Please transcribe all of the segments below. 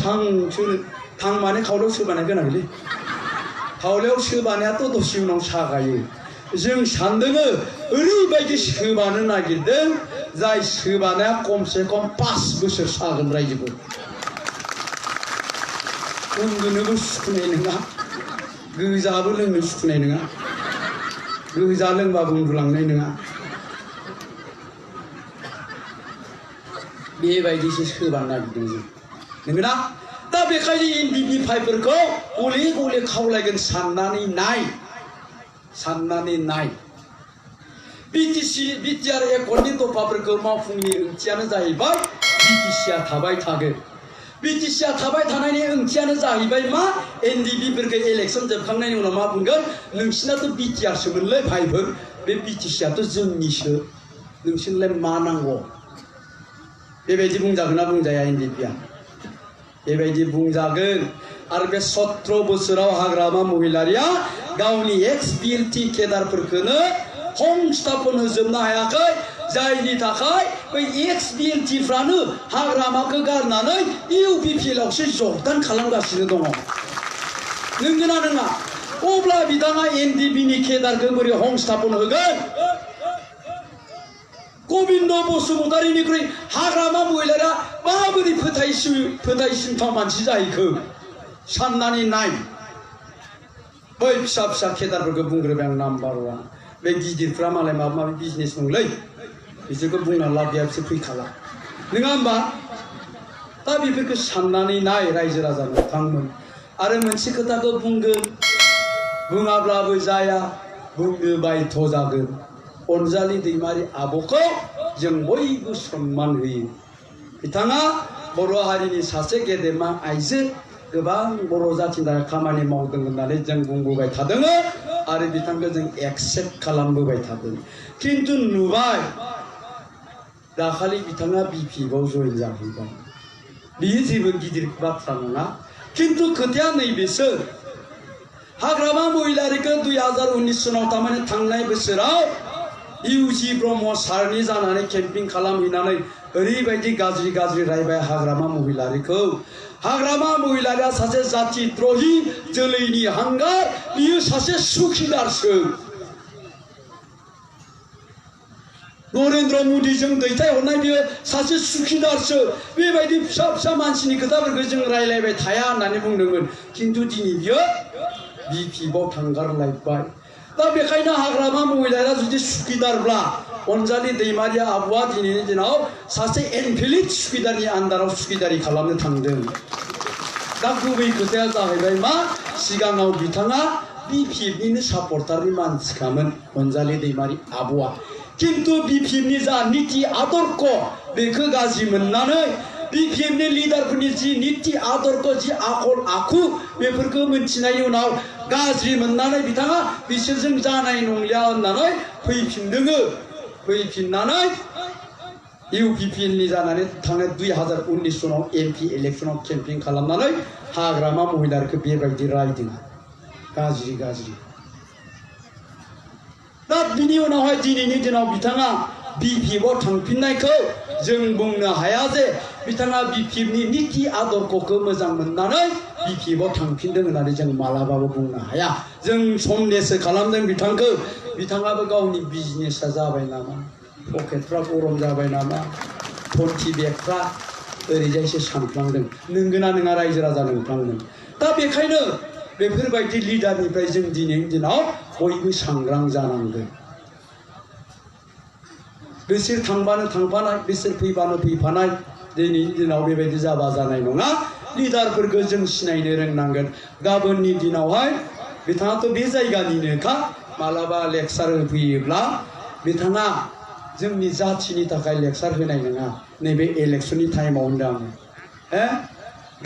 थां माने खावलायाव सोबानाय गोनांलै खावलायाव सोबानायाथ' दसे उनाव सागायो जों सान्दोङो ओरैबायदि सोबानो नागिरदों जाय सोबानाया खमसे खम 5 बोसोर सागोन रायजोखौ उन्दुनोबो सुखुनाय नङा गोजाबो लोंनो सुखुनाय नङा गोजा लोंबाबो उन्दुलांनाय नङा बेबायदिसो सोबानो नागिरदों जों नंगौना दा बेखायनो NDP-5फोरखौ गले गले खावलायगोन साननानै नाय BTR एकर्डनि दफाफोरखौ मावफुंनि ओंथियानो जाहैबाय BTCआ थाबाय थागोन BTCआ थाबाय थानायनि ओंथियानो जाहैबाय मा NDP-फोरखौ इलेक्सन जोबखांनायनि उनाव मा बुंगोन नोंसिनाथ' BTRसोमोनलै भाइफोर बे BTCआथ' जोंनिसो नोंसिनलाय मा नांगौ बेबायदि बुंजागोन ना बुंजाया NDP-आ बेबायदि बुंजागोन आरो बे 17 बोसोराव हाग्रामा महिलारिया गावनि ex-BLT केदारफोरखौनो संस्थापन होजोबनो हायाखै जायनि थाखाय बै ex-BLTफ्रानो हाग्रामाखौ गारनानै UPPLआवसो जगदान खालामगासिनो दङ नंगौना नङा अब्ला बिथाङा NDP-नि केदारखौ बोरै संस्थापन होगोन गबिन्द बसुमतारीनिख्रुइ हाग्रामा महिलारिया माबोरै फोथायसिनथाव मानसि जाहैखो साननानै नाय बै फिसा फिसा केदारफोरखौ बुंग्रोबाय आं नाम्बार 1 बे गिदिरफ्रा मालाय माबा माबि बिजनेस दंलै बिसोरखौ बुंना लाब गैया बिसोर फैखाला नङा होमबा दा बेफोरखौ साननानै नाय रायजो राजा नोंथांमोन आरो मोनसे खोथाखौ बुंगोन बुङाब्लाबो जाया बुंनो बायध' जागोन अनजालि दैमारि आब'खौ जों बयबो सन्मान होयो बिथाङा बर' हारिनि सासे गेदेमा आइजो गोबां बर' जाथिनि थाखाय खामानि मावदों होननानै जों बुंबोबाय थादों आरो बिथांखौ जों एक्सेप्ट खालामबोबाय थादों किन्तु नुबाय दाखालि बिथाङा BPFआव जइन जाहैबाय बियो जेबो गिदिर बाथ्रा नङा किन्तु खोथाया नैबेसो हाग्रामा महिलारिखौ 2019 सनाव थारमाने थांनाय बोसोराव UG ब्रह्म सारनि जानानै केम्पिं खालामहैनानै ओरैबायदि गाज्रि रायबाय हाग्रामा महिलारिखौ हाग्रामा महिलारिया सासे जाति द्रही जोलैनि हांगार बियो सासे सुखिदारसो नरेन्द्र मदिजों दैथायहरनाय बियो सासे सुखिदारसो बेबायदि फिसा फिसा मानसिनि खोथाफोरखौ जों रायलायबाय थाया होननानै बुंदोंमोन किन्तु दिनै बियो BPFआव थांगारलायबाय दा बेखायनो हाग्रामा महिलारिया जुदि सुखिदारब्ला अनजालि दैमारि आब'आ दिनैनि दिनाव सासे एनफिलिट सुखिदारनि आन्दाराव सुखिदारि खालामनो थांदों दा गुबै खोथाया जाहैबाय मा सिगाङाव बिथाङा BPFनिनो सापर्टारनि मानसिखामोन अनजालि दैमारि आब'आ किन्तु BPFनि जा नीति आदर्श बेखौ गाज्रि मोननानै BPFनि लिडारफोरनि जि नीति आदर्श जि आखल आखु बेफोरखौ मोनथिनायनि उनाव गाज्रि मोननानै बिथाङा बिसोरजों जानाय नंलिया होननानै फैफिननानै UPPLनि जानानै थांनाय 2019 सनाव MP इलेक्सनाव केम्पिं खालामनानै हाग्रामा महिलारिखौ बेबायदि रायदों गाज्रि दा बिनि उनावहाय दिनैनि दिनाव बिथाङा BPFआव थांफिननायखौ जों बुंनो हाया जे बिथाङा BPFनि नीति आदर्शखौ मोजां मोननानै BPFआव थांफिनदों होननानै जों मालाबाबो बुंनो हाया जों सन्देहसो खालामदों बिथाङाबो गावनि बिजनेसा जाबाय नामा पकेटफ्रा गरम जाबाय नामा टन्टि बेगफ्रा ओरैजायसो सानफ्लांदों नंगौना नङा रायजो राजा नोंथांमोन दा बेखायनो बेफोरबायदि लिडारनिफ्राय जों दिनैनि दिनाव बयबो सांग्रां जानांगोन बिसोर थांबानो थांफानाय बिसोर फैबानो फैफानाय दिनैनि दिनाव बेबायदि जाबा जानाय नङा लिडारफोरखौ जों सिनायनो रोंनांगोन गाबोननि दिनावहाय बिथाङाथ' बे जायगानिनोखा मालाबा लेक्सार होफैयोब्ला बिथाङा जोंनि जाथिनि थाखाय लेक्सार होनाय नङा नैबे इलेक्सननि टाइमाव होनदों आङो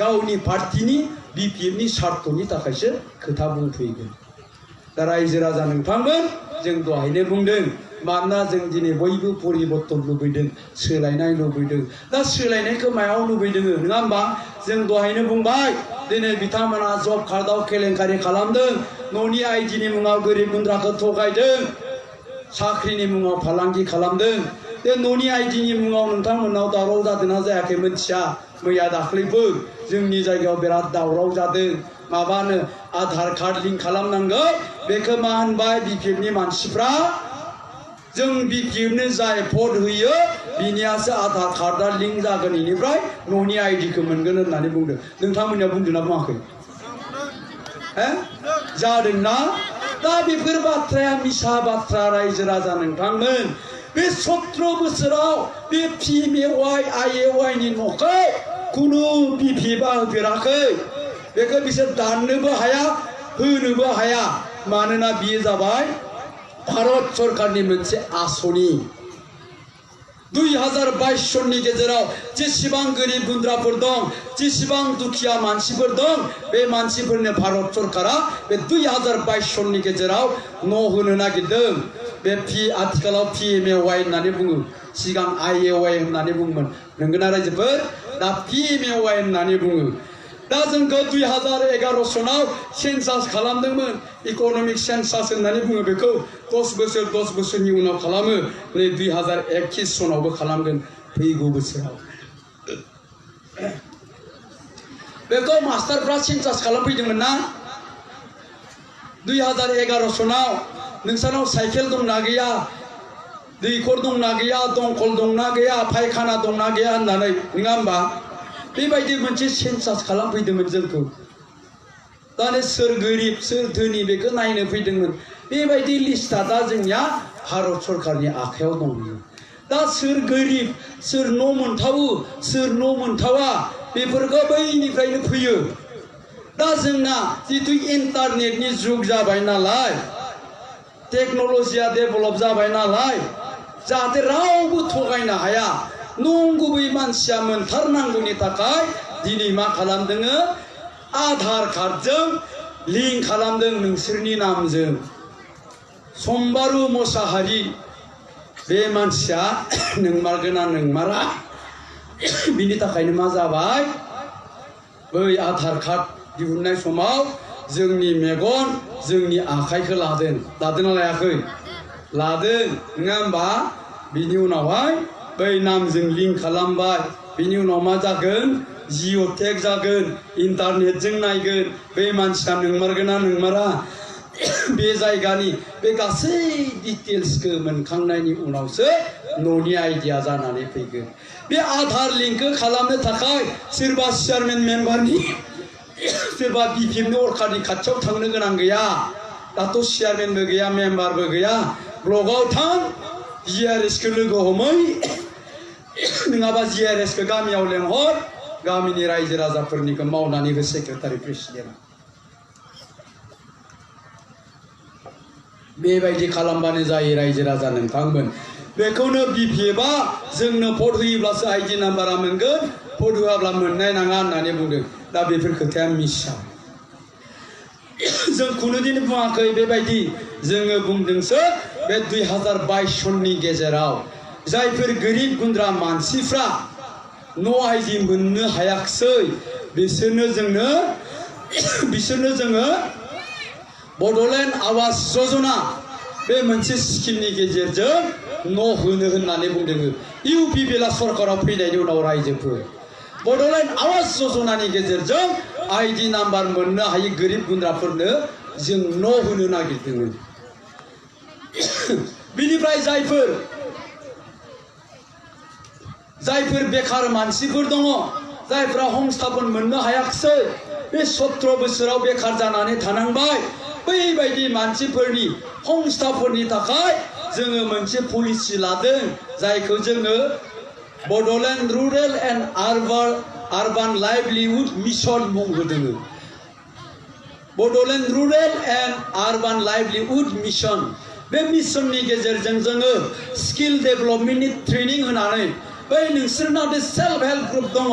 गावनि पार्टिनि BPFनि स्वार्थनि थाखायसो खोथा बुंफैगोन दा रायजो राजा नोंथांमोन जों दहायनो बुंदों मानोना जों दिनै बयबो परिबर्तन लुबैदों सोलायनाय लुबैदों दा सोलायनायखौ मायाव लुबैदों नङा होमबा जों दहायनो बुंबाय दिनै बिथांमोना जब कार्डआव केलेंकारि खालामदों न'नि आइडिनि मुङाव गोरिब गुन्द्राखौ थगायदों साख्रिनि मुङाव फालांगि खालामदों बे न'नि आइडिनि मुङाव नोंथांमोननाव दावराव जादोंना जायाखै मिथिया मैया दाख्लैबो जोंनि जायगायाव बिराद दावराव जादों माबानो आधार कार्ड लिंक खालामनांगौ बेखौ मा होनबाय बिपिएफनि मानसिफ्रा जों बिपिएफनो जाय भट होयो बिनियासो आधार कार्डआ लिंक जागोन इनिफ्राय न'नि आइडिखौ मोनगोन होननानै बुंदों नोंथांमोननिया बुंदोंना बुङाखै जादोंना दा बेफोर बाथ्राया मिसा बाथ्रा रायजो राजा नोंथांमोन बे 17 बोसोराव बे पिएमएवाइ आइएवाइनि न'खौ खुनु बिपिएफआ होफेराखै बेखौ बिसोर दाननोबो हाया होनोबो हाया मानोना बियो जाबाय भारत सरकारनि मोनसे आसनि 2022 सननि गेजेराव जेसेबां गोरिब गुन्द्राफोर दं जेसेबां दुखिया मानसिफोर दं बे मानसिफोरनो भारत सरकारा बे 2022 सननि गेजेराव न' होनो नागिरदों बे आथिखालाव पिएमएवाइ होननानै बुङो सिगां आइएवाइ होननानै बुङोमोन नंगौना रायजोफोर दा पिएमएवाइ होननानै बुङो दा जोंखौ 2011 सनाव सेन्सास खालामदोंमोन इक'नमिक सेन्सास होननानै बुङो बेखौ 10 बोसोरनि उनाव खालामो नै 2021 सनावबो खालामगोन फैगौ बोसोराव बेखौ मास्टारफ्रा सेन्सास खालामफैदोंमोन ना 2011 सनाव नोंसानाव साइकेल दंना गैया दैखर दंना गैया दंखल दंना गैया फायखाना दंना गैया होननानै नङा होमबा बेबायदि मोनसे सेन्सास खालामफैदोंमोन जोंखौ दाने सोर गोरिब सोर धोनि बेखौ नायनो फैदोंमोन बेबायदि लिस्टआ दा जोंनिया भारत सरकारनि आखायाव दं दा सोर गोरिब सोर न' मोनथावो सोर न' मोनथावा बेफोरखौ बैनिफ्रायनो फैयो दा जोंना जितु इन्टारनेटनि जुग जाबाय नालाय टेक्न'लजिया डेभेलप जाबाय नालाय जाहाथे रावबो थगायनो हाया नंगुबै मानसिया मोनथारनांगौनि थाखाय दिनै मा खालामदों आधार कार्डजों लिंक खालामदों नोंसोरनि नामजों सम्बारु मोसाहारि बे मानसिया नोंमारगोना नोंमारा बिनि थाखायनो मा जाबाय बै आधार कार्ड दिहुननाय समाव जोंनि मेगन जोंनि आखाइखौ लादोंना लायाखै लादों नङा होमबा बिनि उनावहाय बै नामजों लिंक खालामबाय बिनि उनाव मा जागोन जिअ' टेग जागोन इन्टारनेटजों नायगोन बे मानसिया नोंमारगोना नोंमारा बे जायगानि बे गासै डिटेल्सखौ मोनखांनायनि उनावसो न'नि आइडिया जानानै फैगोन बे आधार लिंकखौ खालामनो थाखाय सोरबा चेयारमेन मेम्बारनि सोरबा बिपिएफनि अरखारनि खाथियाव थांनो गोनां गैया दाथ' चेयारमेनबो गैया मेम्बारबो गैया ब्लकआव थां जिआरएसखौ लोगो हमै नङाबा जिआरएसखौ गामियाव लेंहर गामिनि रायजो राजाफोरनिखौ मावनानै हो सेक्रेटारि प्रेसिडेन्ट बेबायदि खालामबानो जायो रायजो राजा नोंथांमोन बेखौनो बिपिएफआ जोंनो भट होयोब्लासो आइडि नाम्बारा मोनगोन भट होआब्ला मोननाय नङा होननानै बुंदों दा बेफोर खोथाया मिसा जों खुनुदिन बुङाखै बेबायदि जोङो बुंदोंसो बे 2022 सननि गेजेराव जायफोर गोरिब गुन्द्रा मानसिफ्रा न' आइडि मोननो हायाखिसै बिसोरनो जोङो बड'लेण्ड आवास यजना बे मोनसे स्किमनि गेजेरजों न' होनो होननानै बुंदों इउपिपिएल सरकाराव फैनायनि उनाव रायजोफोर बड'लेण्ड आवास यजनानि गेजेरजों आइडि नाम्बार मोननो हायै गोरिब गुन्द्राफोरनो जों न' होनो नागिरदों बिनिफ्राय जायफोर बेकार मानसिफोर दङ जायफ्रा हमस्थापन मोननो हायाखिसै बे 17 बोसोराव बेकार जानानै थानांबाय बैबायदि मानसिफोरनि हमस्थापननि थाखाय जोङो मोनसे पलिसि लादों जायखौ जोङो Bodoland rural and urban livelihood mission मुं होदों Bodoland rural and urban livelihood Mission Bay मिशननि गेजेरजों जोङो स्किल डेभेलपमेन्टनि ट्रेनिं होनानै बै नोंसोरनाव बे सेल्फ हेल्प ग्रुप दङ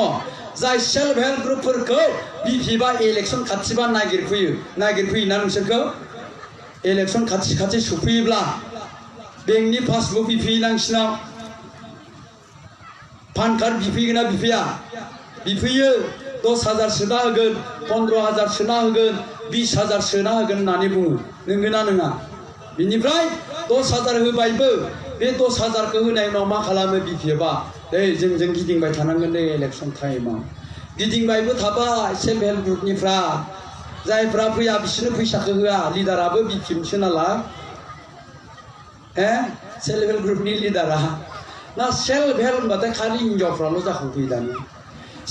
जाय सेल्फ हेल्प ग्रुपफोरखौ बिपिएफआ इलेक्सन खाथिबा नागिरफैयोना नोंसोरखौ इलेक्सन खाथि सफैयोब्ला बेंकनि पासबुक बिफैयो नोंसिनाव पान कार्ड बिफैगोना बिफैया बिफैयो 10,000 सोना होगोन 15,000 सोना होगोन 20,000 सोना होगोन होननानै बुङो नंगौना नङा बिनिफ्राय 10,000 होबायबो बे 10,000खौ होनाय उनाव मा खालामो बिपिएफआ जों गिदिंबाय थानांगोन दे इलेक्सन टाइमाव गिदिंबायबो थाबाय सेल्फ हेल्प ग्रुपनिफ्रा जायफ्रा फैया बिसोरनो फैसाखौ होआ लिडाराबो बिपिएफसो नालाय सेल्फ हेल्प ग्रुपनि लिडारा ना सेल्फ हेल्प होनबाथाय खालि हिनजावफ्राल' जाखांफैयो दानिया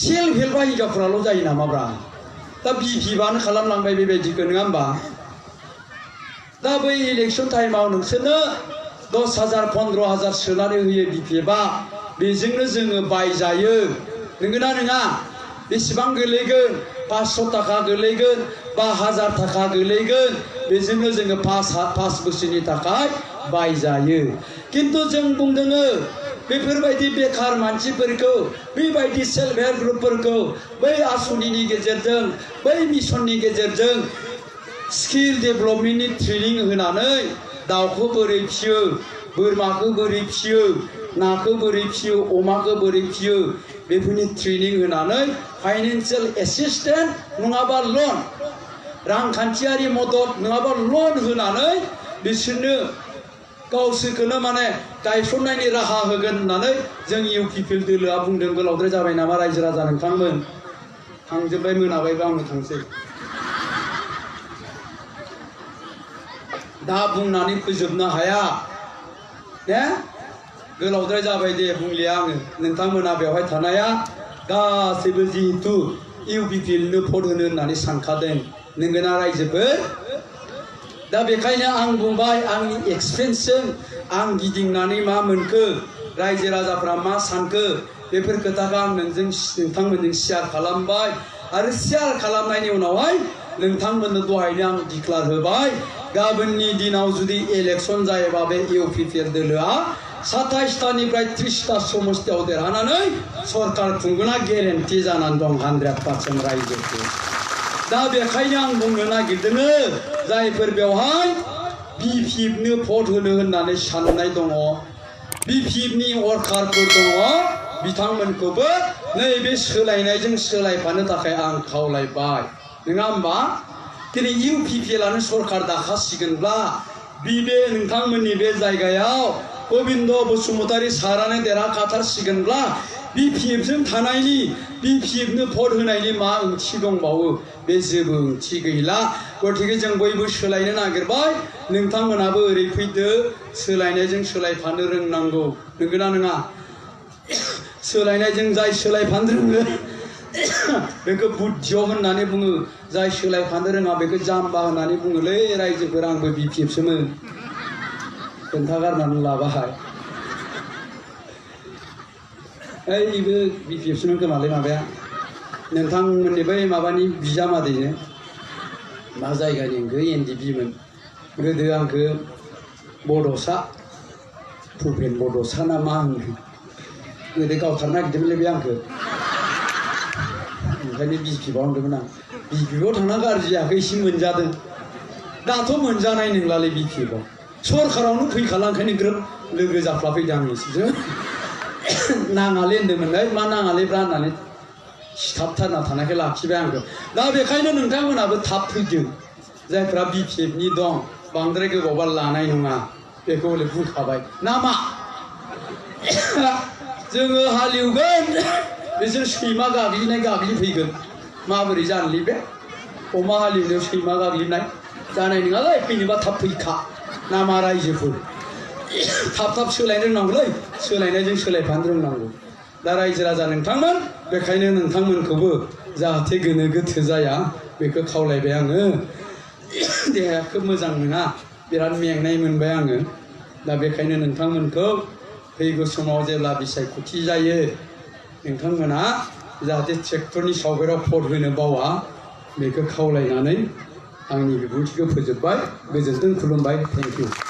सेल्फ हेल्पआ हिनजावफ्राल' जायो नामाब्रा दा बिपिएफआनो खालामलांबाय बेबायदिखौ नङा होमबा दा बै इलेक्सन टाइमाव नोंसोरनो 10,000 15,000 सोनानै होयो बिपिएफआ बेजोंनो जोङो बायजायो नंगौना नङा बेसेबां गोलैगोन 500 थाखा गोलैगोन बा 1000 थाखा गोलैगोन बेजोंनो जोङो 5 बोसोरनि थाखाय बायजायो किन्तु जों बुंदोङो बेफोरबायदि बेकार मानसिफोरखौ बेबायदि सेल्फ हेल्प ग्रुपफोरखौ बै आसनिनि गेजेरजों बै मिशननि गेजेरजों स्किल डेभेलपमेन्टनि ट्रेनिं होनानै दाउखौ बोरै फियो बोरमाखौ बोरै फियो नाखौ बोरै फियो अमाखौ बोरै फियो बेफोरनि ट्रेनिं होनानै फाइनान्सियेल एसिस्टेन्ट नङाबा लन रांखान्थियारि मदद नङाबा लन होनानै बिसोरनो गावसोरखौनो माने गायसननायनि राहा होगोन होननानै जों इउपिपिएल दोलोआ बुंदों गोलावद्राय जाबाय नामा रायजो राजा नोंथांमोन थांजोब्बाय मोनाबायबा आंबो थांसै दा बुंनानै फोजोबनो हाया दे गोलावद्राय जाबाय दे बुंलिया आङो नोंथांमोना बेवहाय थानाया गासैबो जिहेतु इउपिपिएलनो भट होनो होननानै सानखादों नोंगोना रायजोफोर दा बेखायनो आं बुंबाय आंनि एक्सपिरियेन्सजों आं गिदिंनानै मा मोनखो रायजो राजाफ्रा मा सानखो बेफोर खोथाखौ आं नोंथांमोनजों शेयार खालामबाय आरो शेयार खालामनायनि उनावहाय नोंथांमोननो दहायनो आं डिक्लार होबाय गाबोननि दिनाव जुदि इलेक्सन जायोबा बे इउपिपिएल दोलोआ 27टानिफ्राय 30टा समस्तियाव देरहानानै सरकार खुंगोना गेरेन्टि जानानै दं 100% रायजोखौ दा बेखायनो आं बुंनो नागिरदों जायफोर बेवहाय बिपिएफनो भट होनो होननानै साननाय दङ बिपिएफनि वर्कारफोर दङ बिथांमोनखौबो नैबे सोलायनायजों सोलायफानो थाखाय आं खावलायबाय नङा होमबा दिनै इउपिपिएलआनो सरकार दाखासिगोनब्ला बे नोंथांमोननि बे जायगायाव गबिन्द बसुमतारी सारानो देरहाखाथारसिगोनब्ला बिपिएफजों थानायनि बिपिएफनो भट होनायनि मा ओंथि दंबावो बे जेबो ओंथि गैला गतिके जों बयबो सोलायनो नागिरबाय नोंथांमोनाबो ओरै फैदो सोलायनायजों सोलायफानो रोंनांगौ नंगौना नङा सोलायनायजों जाय सोलायफानो रोङो बेखौ बुद्धियाव होननानै बुङो जाय सोलायफानो रोङा बेखौ जाम्बा होननानै बुङोलै रायजोफोर आंबो बिपिएफसोमोन खोन्थागारनानै लाबाय ओइबो बिपिएफसोमोन खोमालै माबाया नोंथांमोननि बै माबानि बिजामादैनो मा जायगानि आंखो एनडिपिमोन गोदो आंखो बड'सा भुपेन बड'सा ना मा होनो गोदो गावथारनो नागिरदोंमोनलै बे आंखो ओंखायनो बिपिएफआव होनदोंमोन आं बिपिएफआव थांना गाज्रि जायाखै एसे मोनजादों दाथ' मोनजानाय नंलालै बिपिएफआव सरकारावनो फैखाला ओंखायनो ग्रोब लोगो जाफ्लाफैदों आं एसेजों नाङालै होनदोंमोनलै मा नाङालैब्रा होननानै सिथाबथारना थानायखाय लाखिबाय आंखौ दा बेखायनो नोंथांमोनाबो थाब फैदो जायफ्रा बिपिएफनि दं बांद्राय गोबावबा लानाय नङा बेखौ हले बुंखाबाय ना मा जोङो हालेवगोन बिसोर सैमा गाग्लिफैगोन माबोरै जानोलै बे अमा हालेवनायाव सैमा गाग्लिनाय जानाय नङालै फैनोबा थाब फैखा ना मा रायजोफोर थाब सोलायनो रोंनांगौलै सोलायनायजों सोलायफानो रोंनांगौ दा रायजो राजा नोंथांमोन बेखायनो नोंथांमोनखौबो जाहाथे गोनो गोथो जाया बेखौ खावलायबाय आङो देहाया खोब मोजां नङा बिराद मेंनाय मोनबाय आङो दा बेखायनो नोंथांमोनखौ फैगौ समाव जेब्ला बिसायख'थि जायो नोंथांमोना जाहाथे ट्रेक्टरनि सावगारियाव भट होनो बावा बेखौ खावलायनानै आंनि बिबुंथिखौ फोजोबबाय गोजोन्थों खुलुमबाय थेंक इउ